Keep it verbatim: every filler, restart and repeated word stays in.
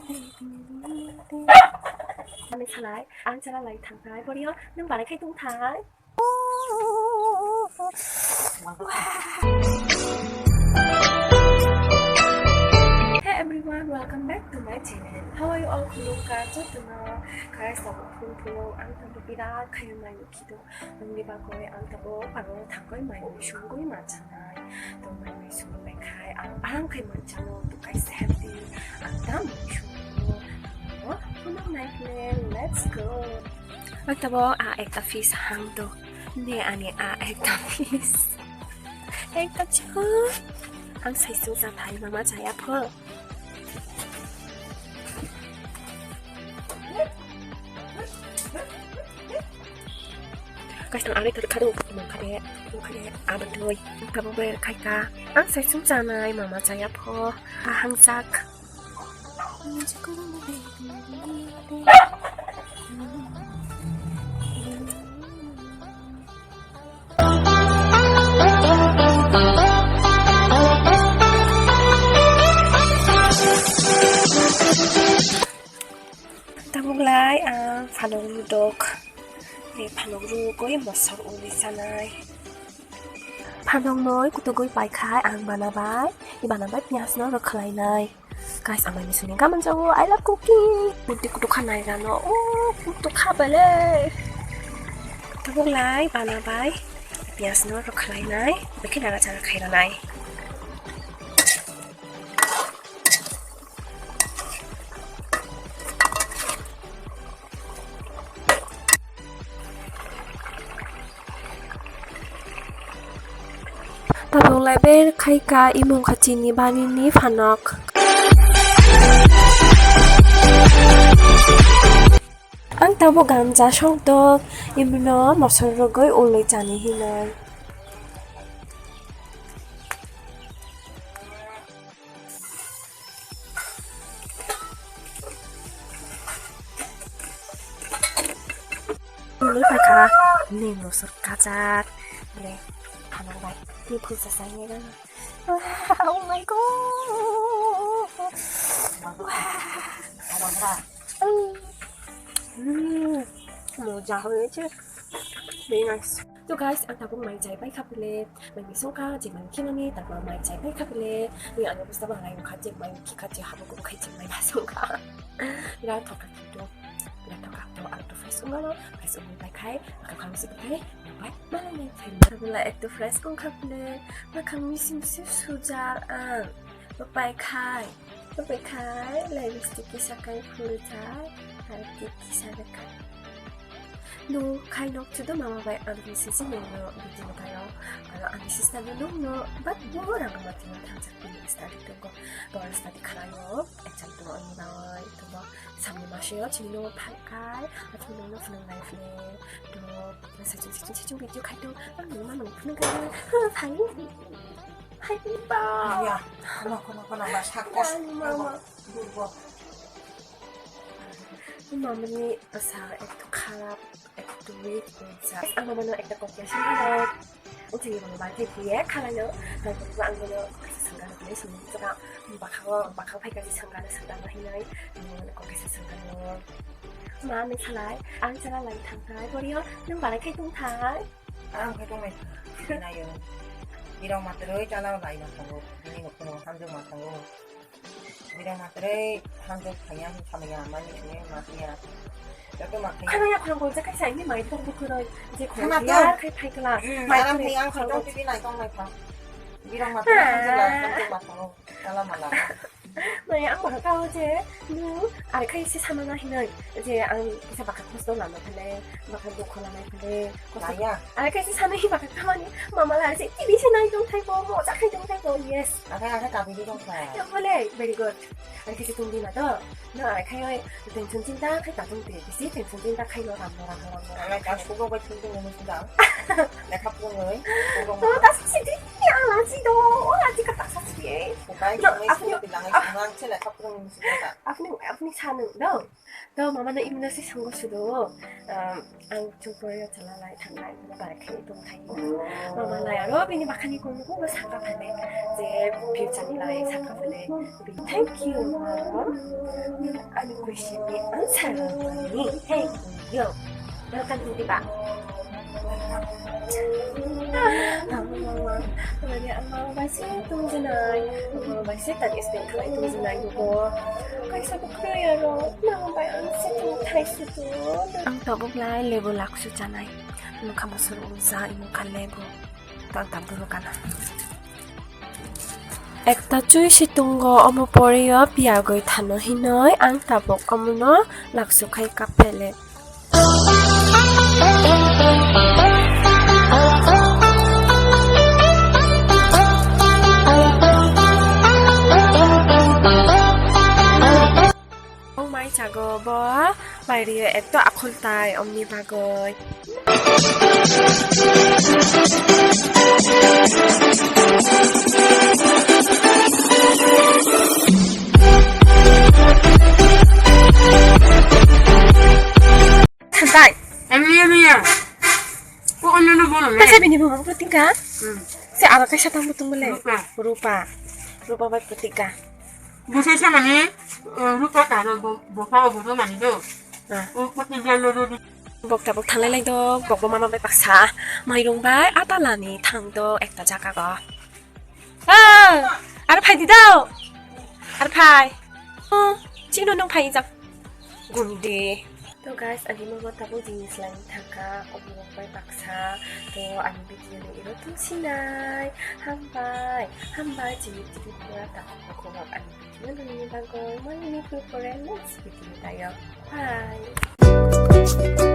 Ani salai, ang chala lai thangthai, borio, nung balai khai tongthai. Hey everyone, welcome back to my channel. How are you all? Khulumkha jotono, kharai sabo phung phung, ang tongbo birat khayo mai khido. Nungni bagwi ang tabo parong thangwi mai sungwi manchanai. To mai sung bai khai ang parang khai manchano, to kaisa healthy ang tam sung. Ano, ano, my friend, let's go. Ang tabo a ekta fish hang do. Ne ani a ekta fish. Ekta chikon. Ang sai sung sa thai mama chaya pho. Guys, ang ari tadi kado mangkade, mangkade abadoi. Kabo ber khaika. Ang sai sung chanai mama chaya pho. Ahang sak. Tabuk lai ang phanok rudok. Ni phanok rugwi mosok uli sanai. Phanok noi kutugwi paikhai ang banabai. I banabai piyaj no rwkhlainai. Guys, ang bai misini gaman jago. I love cooking. Kutu kutu khanai rano. Oh, kutu khabale. Tabuk lai banabai. Piyaj no rwkhlainai. Bikhi naga chana khairanai. Tabuk lai ber khaika imung kha chini bari ni phanok. Ang tabuk gamja sokdok, imno mosol rogoi ului chani hinoi. Ului paikha, nini mosol kachar, le, hamang bai, ni phusa sai nega. Oh my God. Mm. Moja hoyeche. Very nice. To guys, ang tabuk mai chai pai kha pile, mai misung kha je mai khinani, takma mai chai pai kha pile, ni ani busta ba lai kha je mai khi kha je habo ko khai je mai basung kha. Ira thoka kito, ira thoka to ang to fresh ungalo, fresh ungwi pai khai, makhang khang si pai, pai, malai nai phai. Tabula ekto fresh ung kha pile, makhang misim si sujar ang, pai khai. Bai khai, lipstick kisa kai phurjak, aro tip kisa rwkha. Nuk khai nok chudo mama bai ang ni sisi nungno video kaio. Aro ani sister no nungno, but bo rang ma tino thangjak bini study tongo. Bo study khalaio, exam tongo ani bai, to bo samni maseo chini nungo phai kai, achini nungno phunuk nai phile, to sachung sachung sachung video khai to, ang nungno phunuk kai, phai. Hai ba. Ya, kono kono kono ba sakos. Ani mama. Durbo. Mamani bwsa ekto kharap, ekto weak wngsa. Ang mamano ekta confession hwnwi. Uchini mama bai khe biye khalaino. Taipore ang bono kaisa swngano hinwi swngwi bwsaka. Bwkhao, bwkhao phai kaisa swngano swngdama hinwi. Ang bono kok kaisa swngano. Ma, nung salai, ang chala lai thangthai. Borio, nung balai khai tongthai. Ang khe tongnai naio. Birok matrwi chala lai ma thango. Bini nokno hamjwk ma thango. Birok matrwi hamjwk phaiya, samaya, mani phaiya, ma phaiya. Joto ma phaiya. Khana ya khorang bolsa kaisa ini mai tong bukuroi. Je khorang ya khai khai kala. Hmm, mai aram phai ang khorang khorang tv nai tong nai phang. Birok matrwi hamjwk lai hamjwk ma thango. Chala mala. Mai ang baka kao je, nu, are khai se sama na hinoi, je ang kisa baka khosno lama phale, baka dukho lama phale, khosno. Laya. Are khai se sama hi baka kamani, mama la je, tv se nai tong thai bo, moja khai tong thai bo, yes. Akai, akai, kabini tong thai. Ya, bole, very good. Are khai se tong di ma to, no, are khai oi, tension chinta khai ta tong te, bisi tension chinta khai lo ram, lo ram, lo ram, lo ram. Akai, kas kugo bai tong tong mo sida. Lekha pungoi, kugo mo. Oh, tas sidi, ya, la si do, oh, la si ka tas sidi. Bukai, no, sungwi, aku sungwi, bilangai, aku Ang se lekha phwrwngmung se da. Apni, apni sa nung do. Do mama no imna se sango sudo. Um, ang chukpor yo chala lai thang lai, mama bai khai tong thai. Mama lai aro bini bakhani kong ko ba saka phale. Je future ni lai saka phale. Thank you, mama. Ani question ni answer ni. Thank you. Welcome, Hindi ba? Mama, mama, mama, mama, bai se tong janai. Mama, bai se tan spend khlai tong janai, go. Kaisa bo khlai aro. Mama, bai ang se tong thai se to. Ang tabuk lai lebu laksu janai. Mukha musur uza, mukha lebu. Tang tam dulu kana. Ekta chui si tongo, omo pore o piyagwi thano hinoi ang tabuk omono laksu khai kap phele. O mai chago bo, mai rio ekto akhol tai omni bagoi. Thantai. Emilia, Emilia. Ko onno no bono le. Kaisa bini bumung Pratika. Hmm. Se aro kaisa tang butung bole. Rupa. Rupa. Rupa bai Pratika. Bwsai samani, eh, rupa taro bo, bo pa bo mani do. Ah. O Pratika lo do. Bok tabok thanglai lai do, bok bo mama bai baksa. Mairung bai atalani thang do ekta jaga go. Ah, aro phai di do. Aro phai. Oh, chino nung phai jak. Gundi. To guys, ani mama tabuk jini slai thangkha, omo bai baksa. To ani video no iro tungsinai. Hambai, hambai, jini tv pura tabuk khobak ani video nungni bagwi. Mani ni pore next video tayo. Bye.